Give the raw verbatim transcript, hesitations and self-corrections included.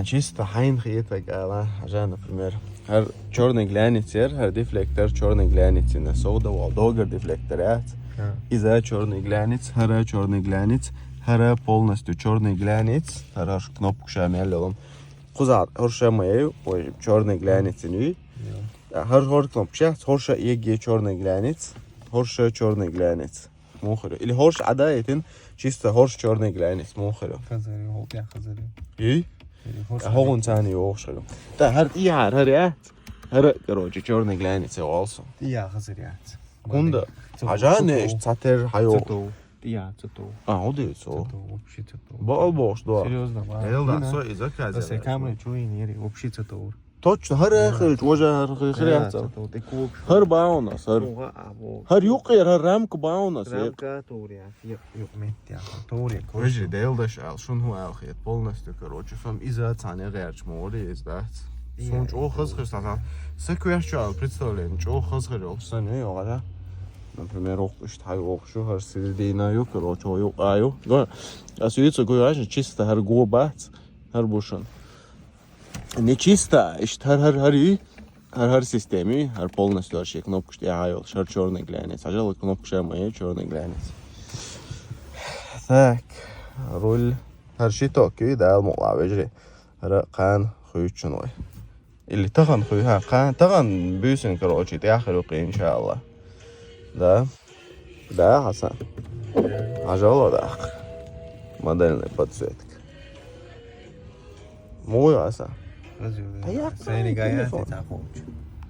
Чисто хьайна хетаг ала, хьажа, например, хӀара черный глянец яр, хӀара дефлектор черный глянец йина, сов да вол, догар дефлектор яц. Иза черный глянец, хӀара черный глянец, хӀара полностью черный глянец, хӀара кнопка ша мел йолу. Кхузахь хӀорш ма яй, ой, черный глянец йина. ХӀара хӀора кнопка ша, хӀорш егге черный глянец, хӀорш черный глянец. Муха хир ю? Или хӀорш Ӏада а йитина, чисто хӀорш черный глянец муха хир ю? Хазар ю, хӀокху тӀехь хазар ю. И? Или хӀорш А хӀокхунна царна йогӀуш хир ю. ТӀаккха хӀара тӀехьара хӀара яц? ХӀара, короче, черный глянец яц олу со. ТӀехьа хазар яц. ХӀунда? Хьажа, неш, цхьатерра хьайогӀу. ТӀехьа ца тов. А, хӀун ду цо? Ца тов, вообще ца тов. Бакъал бохуш ду. Серьёзно, ба. Элла, со и заказ. Аса камера чу йинера, вообще ца тов. Точно, хӀара хилча, важа хӀара хир яц. ХӀара баунас, хӀара. ХӀара юккъера, хӀара рамка баунас. Рамка турия, юкъ метте, турия. Вежарий, Делан даш аьлла, шуна хӀун аьлла хета, полностью, короче, фам иза цхьаьна гӀерташ ма вари, иза дац. Суна чӀогӀа хаза хир сан. Са коьртачу аьлла представление, чӀогӀа хаза хир йолуш сан ю, йогӀара. Например, вокху иштта хьайогӀуш ю, хӀара середина ю, короче, юкъа ю. Го, ас вицу гуй вайшна, чисто хӀара го бац, хӀара бу шуна. Не чисто, иштта хӀара, хӀара, хӀара ю, хӀара, хӀара система ю, хӀара полностью хӀара шен кнопкаш тӀехьа йолуш, хӀара черный глянец. Хьажал, кнопка ша ма ю, черный глянец. Так, руль. ХӀара щиток ю, Дала мукъ лахь, вежарий. ХӀара кхана хуьйцучун вай. Или тахана хуьй, хьан, кхана, тахана буьйсина, короче, тӀехь хир ю кхин, иншаалла. Да? Да, Хьасан? Хьажал даккха. Модельная подсветка. Муй, Хьасан? Хаза ю, да. Сайни гаяти телефон.